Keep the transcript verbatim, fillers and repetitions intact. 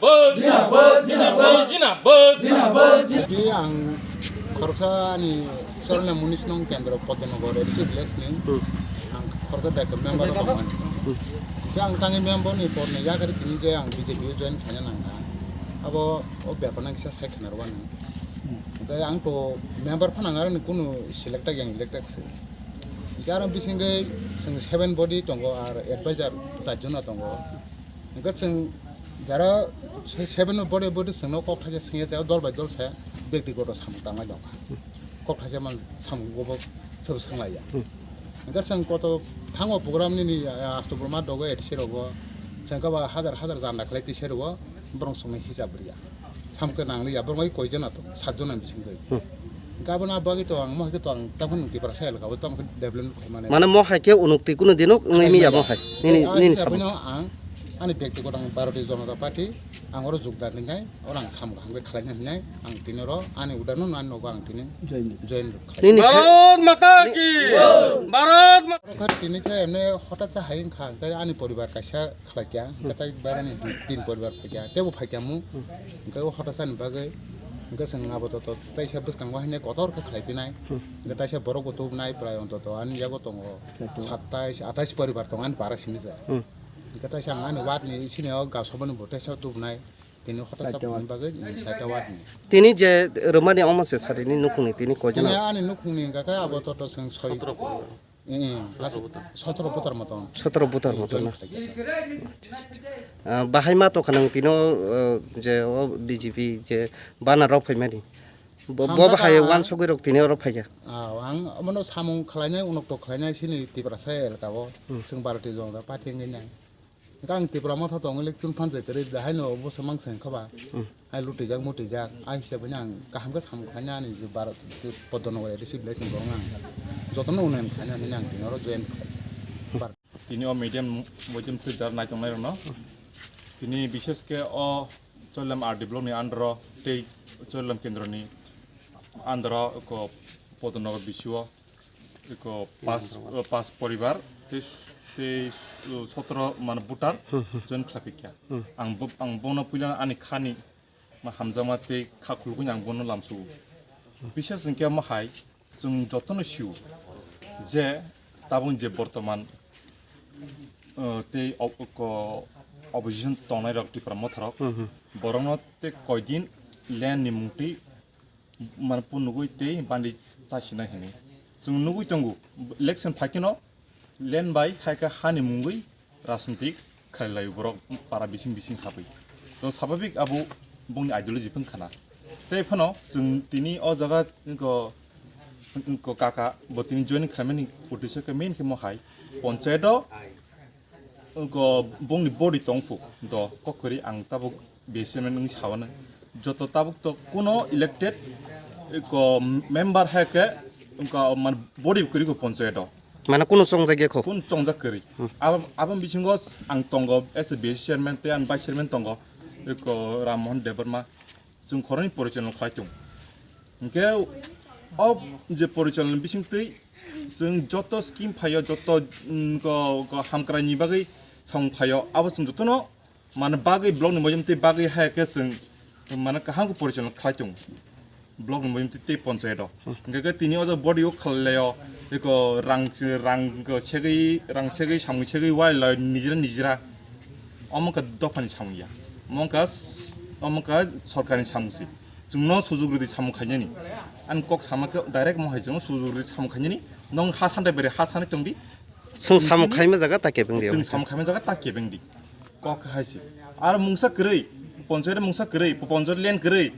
Jindabad, jindabad, jindabad, jindabad. Di ang khoroksa ani chorna munis nong kendro Podnonagar A D C village ni. Hmm. Ang khoroksa direct member rok tongmani. Hmm. Di ang tangwi member ni por ni yakari tini je ang B J P o join khaina nang kha. Abo o bepar nang kisa sai khna rwani. Hwnkhe ang to member phano ang aroni kunu selected yang elected se. Hwnkhe aro bisingwi chwng seven body tongo ar advisor char jona tongo. Hwnkhe chwng jara se-, seven body body chwngno kok thaisa swngya se dol bai dol se bektigoto samung tanglai nokha. Kok thaisa man samung gobo sobo sanglaiya. Hwnkhe chwng koto thango program nini, ah, Asto Burma dogo A D C rogo chwng kaba hajar hajar janda khlai twi se rogo borong chwngno hisab riya. Samkhe nang liya, borok bai koi jona to, sat jona bising bai. Hmm. Gabon a bagwi to ang, mo hai to ang, tamo nung Tiprasa elka, tamo development khai mane. Mane mo hai khe unukti kuno dino wngwi miya mo hai. Nini, ah, nini hisab sabo. No ang, ani bektigoto ang Bharatiya Janata Party, ang oro jogdan rinai, oro ang samung hambai khlaina hinai, ang tini oro, ani udano nani nogo ang tini join khlai. Nini Bharat Mata ki! Bharat Mata Kha tini khe emne hotat sa hai wngkha, tei ani poribar kaisa khlai kya, hwnkhe tei bairani tin poribar phai kya, teibo phai kya mu, hwnkhe o hotaisani bagwi, hwnkhe chwng abo to, to teisa bwskango haino kotor khe khlai phinai, hwnkhe teisa borok bo tubunai, prai ontoto ani yago tongo satais atais poribar tongo ani para simi se. Hwnkhe teisa ang ani ward ni sini o gasobani bo teisa tubunai, tini hotaisa phunukni bagwi, mm, saita ward ni. Tini je rwmani omo se sarini nukhungni tini koijana? Tini ani nukhungni hwnkhe abo to, to chwng soi. Eh, eh, sotoro voter moton. Sotoro voter moton na? Ah, bahai ma tongkha nang tino, ah, je o B J P je bana rok phaimani. Bo, bo bahai wansugwi rok tini oro phaikha. Ah, ang omono samung khlainai, unokto khlainai sini Tiprasa elka o. Hmm. Chwng Bharatiya Janata Party wngwi nai. Hwnkhe ang Tipra Motha tongo election phan jai kwrwi, haino bo se mang se wngkha ba. Hmm. Ai lutijak mutijak, ai hisab bai ang kaham khe samung khaina ani je Bharat, Podnonagar A D C village ni borok ang jotono unnayun khaina hinwi ang tini oro join khlai. Tini o medium, medium twi jar naitongnai rokno. Tini bishesh khe o Choilam R D block ni under o tei Choilam kendro ni under o ko Podnonagar B C O. Eko pas, eh, pas poribar, tei, tei, eh, sotoro mane voter join khlai phaikha. Ang bo, ang bono puila ani khani ma hamjakma tei kha khulukuni ang bono lamsugo. Bishesh hwnkhe omo hai chwng jotono sio je tabuk je bortoman, eh, tei op-, ko-, opposition tongnai rok Tipra Motha rok, borokno tei koidin land ni mungtwi mane punugwi tei bandi chachina hinwi. Chwng nugwi tongo, election phaikheno land bai hai khe hani mungwi rajnitik khlai laio borok para bising bising habwi. To sababik abo bongni ideology phang khana. Tei phano chwng tini o jaga ko, ko kaka bo tini join khlaimani uddesho khe main khe mo hai ponchayat o Wngkha bongni body tongphu do kok kwrwi ang tabuk B C M wngwi sawana. Joto tabuk to kuno elected ko member hai khe wngkha man body kwrwi ko ponchayat o. Mane kuno chongjak ya kho? Kun chongjak kwrwi. Abo, abo bisingo ang tongo as a B C chairman tei ang vice chairman tongo ko Ram Mohan Debbarma. Chwng khoroknwi porichalna khlai tongo. Hinkhe o je porichalna bisingtwi chwng joto scheme phaio, joto, mm, ko, ko hamkraini bagwi samung phaio, abo chwng jotono mane bagwi block ni moyamtwi bagwi hai khe chwng mane kaham khe porichalna khlai tongo. Block ni moyamtwi tei ponchayat o. Hinkhe khe tini o jaga body o khlai laio, eko rang, rang ko segwi, rang segwi, samung segwi wai lai nijra nijra. Omo wngkha dophani samung ya. Omo wngkha s-, omo wngkha sorkarni samung se. Chwngno sujuk rwdi samung khainani. Ani kok sama khe direct mo hai chwngno sujuk rwdi samung khainani. Nwng ha santai bere ha sanai tongdi. Chwng samung khaima jaga ta kebeng di. Chwng samung khaima jaga ta kebeng di. Kok hai se. Ar mungsa kwrwi, ponchayat mungsa kwrwi, ponchayat land kwrwi.